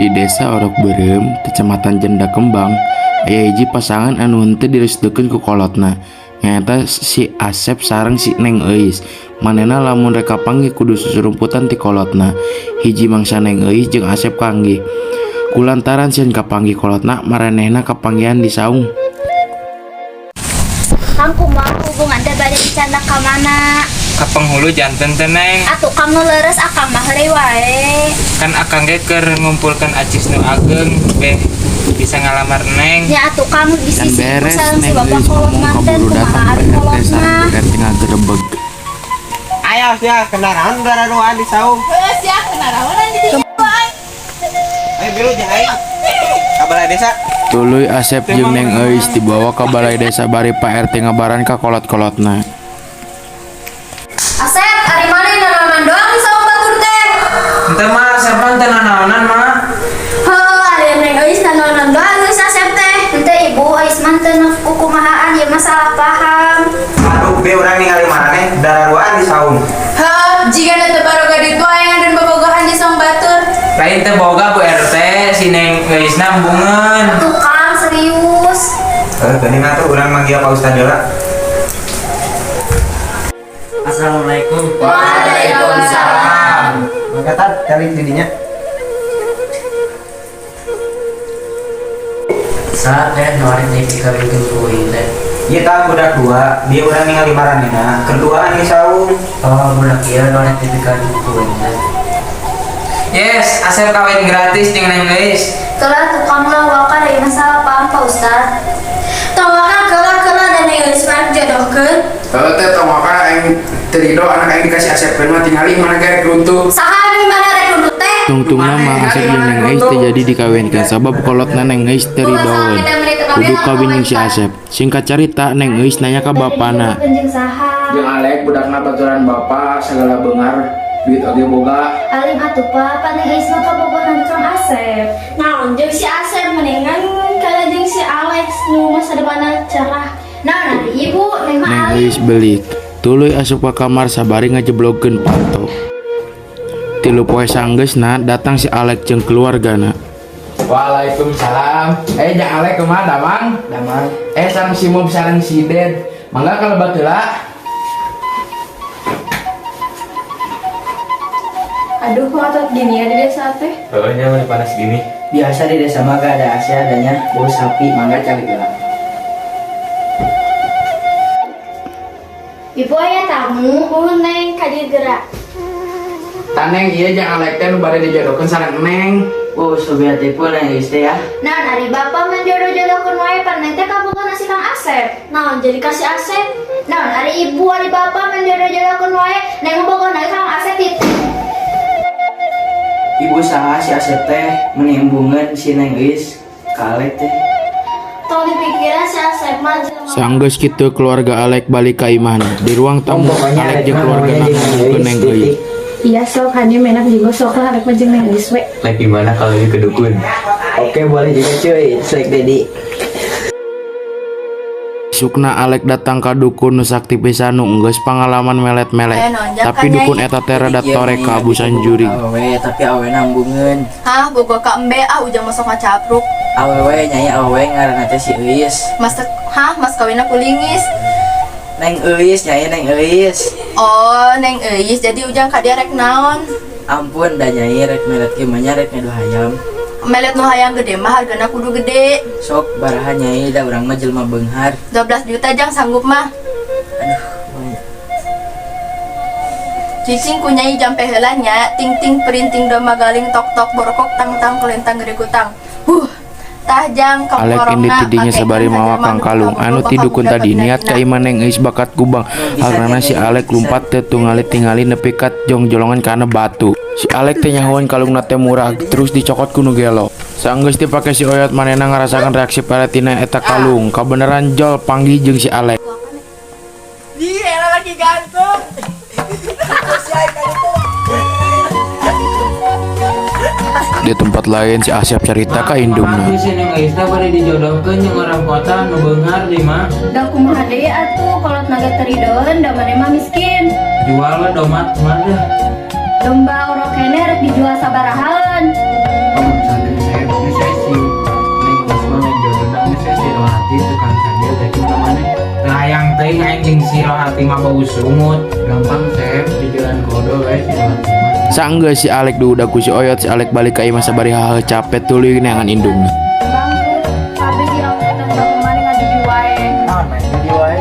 Di desa Orok Beureum, Kecamatan Janda Kembang, aya hiji pasangan anu henteu direstukeun ku kolotna. Nyaeta si Asep sareng si Neng Euis. Manehna lamun rek kapanggih kudu susurumputan ti kolotna. Hiji mangsa Neng Euis jeung Asep kanggih. Kulantaran sieun kapanggih kolotna, maranehna kapanggihan di saung. Kang, kumaha hubungan teh bade dicandak ka mana? Ka penghulu janten teh, Neng. Atuh Kang, nu leres, akang mah heureuy wae. Kan akang ge keur ngumpulkeun acis nu ageng beh bisa ngalamar Neng. Nya atuh Kang, di Can sisi beres sareng si Neng bapak Euis kolot ngomong manten kaburu kumaha datang ari Pak RT kolotna. sareng Bu RT ngagerebeg. Ayo sia kendaraan dararuan di saung. Heuh sia kenaraonan di dieu aing. Ayo biru jeung aing. Ka balai desa. Tuluy Asep jeung Neng Euis dibawa ka balai desa bari Pak RT ngabaran ka kolot-kolotna. Asep, ari maneh nanaonan doang di saung batur teh? Henteu mah, Asep mah teu nanaonan mah. Heuh, ari Neng Euis nanaonan doang geus Asep teh. Henteu Ibu, Euis mah teu kukumahaan, ieu mah salah paham. Aduh, be urang ningali maraneh dararuan di saung. Heuh, jiga teu baroga duit wae ngan bobogohan di saung batur. Lain teu boga, Bu RT, si Neng Euisna embungeun. Tuh Kang, serius. Eh, geuning atuh urang manggil Pak Ustad heula. Assalamualaikum. Waalaikumsalam. Mangga Tad, calik di dinya. Saha teh nu arek dikawinkeun ku uing teh? Ieu tah budak dua, bieu urang ningali maranehna keur duaan di saung. Oh, budak ieu nu arek dipikawinkeun ku uing teh. Yes, Asep kawin gratis jeung Neng Euis. Kelah tukang lah waka dari masalah paham Pak Ustad. Tong waka, keula keula, da Neng Euis mah jodohkeun. Heuh teh, tong waka, aing teu rido anak aing dikasih Asep mah, tingali mana ge rek runtuh. Saha mi mana rek runtuh teh? Tungtungna mah Asep jeung Neng Euis teu jadi dikawinkeun sabab kolotna Neng Euis teu ridoeun. Kudu kawin jeung si Asep. Singkat carita, Neng Euis nanya ka bapana. Jeung saha? Jeung Alek, budakna baturan bapak, segala beunghar, duit oge boga. Alim atuh Pak, pan Neng Euis mah kabogohan Kang Asep. Naon jeung si Asep, mendingan kana jeung si Alex nu masa depanna cerah. Nah, ari Ibu, Neng mah Neng alim. Euis belik. Tuluy asup ka kamar sabari ngajeblogkeun panto. 3 poe sanggeusna datang si Alek jeung keluargana. Waalaikumsalam. Eh, jang Alek kumaha damang? Damang. Eh, sareng si Mob sareng si Ded. Mangga kalebet heula. Aduh, kok ngotot gini ya di desa teh? Heuh nya mah panas gini. Biasa di desa mah gak ada AC adanya bau sapi, mangga calik heula. Ibu aya tamu. Oh, Neng, ka dieu geura. Tah Neng, ieu jang Alek teh nu bade dijodohkeun sareng Neng. Oh, sobat tipu Neng Euis teh ya. Nah, ari bapak mah jodoh-jodohkeun wae, pan Neng teh kabogohan si Kang Asep. Naon jadi kasih Asep? Nah, ari ibu ari bapak mah jodoh-jodohkeun wae, Neng mah bogohan Kang Asep titik. Ibu saha si Asep teh meni embungeun si Neng Euis ka Alek teh? Tong dipikiran, si Asep mah jelema. Sanggeus kitu keluarga Alek balik ka imahna. Di ruang tamu Alek jeung keluargana ngomongkeun Neng Euis. Iya sok, hanya menak juga sok lah, rek mah jeung Neng Euis we. Like gimana kalau ini ke dukun? Oke, boleh juga cuy. Selek Dedi. Isukna Alek datang ka dukun nu sakti pisan nu enggeus pangalaman melet-melet. Tapi dukun eta teh rada torek kaabusan jurig. Awewe, tapi awena embungeun. Hah, boga ka embe ah, ujang masuk ngacapruk. Awewe nyai, awewe ngaranna teh si Euis. Mas hah, mas kawinna kulingis. Neng Euis nyai, Neng Euis. Oh, Neng Euis, jadi ujang ka dia rek naon? Ampun da nyai, rek melet gimana, rek ngedu hayam. Melet nu hayang gede mah hargana kudu gede. Sok baraha nyai, da urang mah jelema beunghar. 12 juta jang sanggup mah. Aduh, banyak. Cicing ku nyai jampe heula nya, ting ting perinting doma galing tok tok borokok tang tang kelentang gede kutang. Huh. Tah jang Alek indit kaporongna ti dinya sabari mawa kangkalung anu ti dukun tadi niat ka imah Neng Euis bakat kubang. Harana si Alek lumpat teu tungali tingali nepi ka jongjolongan kana batu. Si Alek teh nyahoan kalungna teh murah terus dicokot ku nu gelo. Sanggeus dipake si oyot, manehna ngarasakeun reaksi tina eta kalung. Kabeneran jol panggih jeung si Alek. Ih, era lagi ganteng. Di tempat lain si Asep cerita ka indungna. Si Neng Euis teh bade dijodohkeun jeung orang kota nu beunghar di mah. Da kumaha deui atuh, kolot naga teu ridoeun, da maneh mah miskin. Jual we domat mah deh. Domba orok keneh rek dijual sabarahaeun? Oh, Teuing aing jeung si Rohati mah bau sungut. Gampang, Sep, di jalan kodo guys, di Rohati mah. Sanggeus si Alek diudag ku si Oyot, si Alek balik ka imah sabari haheuh capek tuluy neangan indungna. Bangku, kabeh dirangkutan bapak maneh ngajudi wae. Naon main judi wae.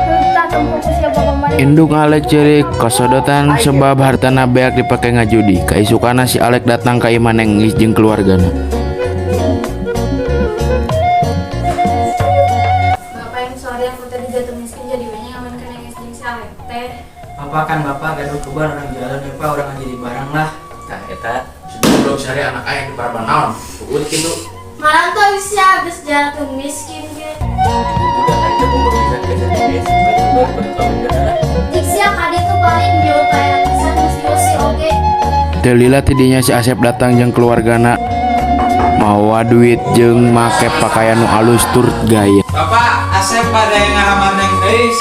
Heuh tah tempo ku sia bapak maneh. Indung Alek ceurik kasodotan sebab hartana beak dipake ngajudi. Kaisukana si Alek datang ka imah Neng Euis jeung keluargana. Bapak yang sorry, aku tadi jatuh miskin jadi banyak ngamen Neng Euis jeung si Alek teh. Bapak kan bapak gaduh kebon, urang jualan ya Pak, urang jadi barang lah. Tah eta, goblok sari anak aing di paraban naon. Pugut kitu. Malam tuh sia geus jatuh miskin ge. Udah aja bogo pisan ke guys. Baru baru kawin. Jik sia kade tuh paling jauh kayak pisan geus diusir oge. Teu lila tidinya si Asep datang jeung keluargana mawa duit jeung make pakaian nu alus tur gaya. Bapak, Asep pada yang ngalamar Neng Euis.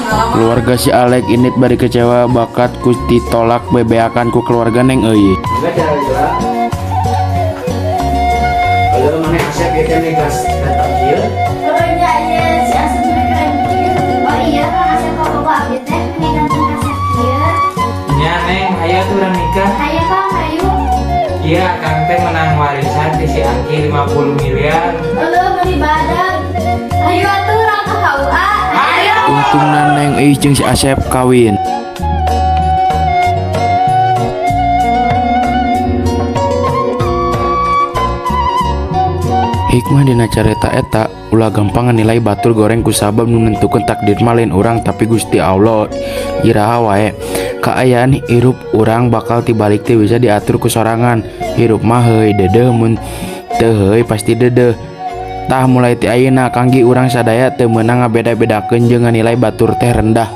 Keluarga si Alek indit bari kecewa bakat ku ditolak bebeakan ku keluarga Neng Euis. Enggak cara juga. Kalau mana Asep ya teh gas datang kieu. Oh iya iya, si Asep mah keren kieu. Oh iya, Kang Asep kok bawa abdi teh meni ganteng kasep kieu. Nya Neng, hayu atuh urang nikah. Hayu Kang, hayu. Iya, Kang teh menang warisan di si Angki 50 miliar. Heuh, meuni badag. Hayu atuh urang ka KUA. Ayo. Untungna Neng Euis jeung si Asep kawin. Hikmah dina carita eta, ulah gampang nganilai batur goreng kusabab nu nentukeun takdir mah lain urang tapi Gusti Allah. Iraha wae kaayaan hirup urang bakal tibalik teu bisa diatur ku sorangan. Hirup mah heuy deudeuh, mun teu heuy pasti deudeuh. Tah, mulai ti ayeuna kangge urang sadaya teu meunang ngabeda-bedakeun jeung nganilai batur teh rendah.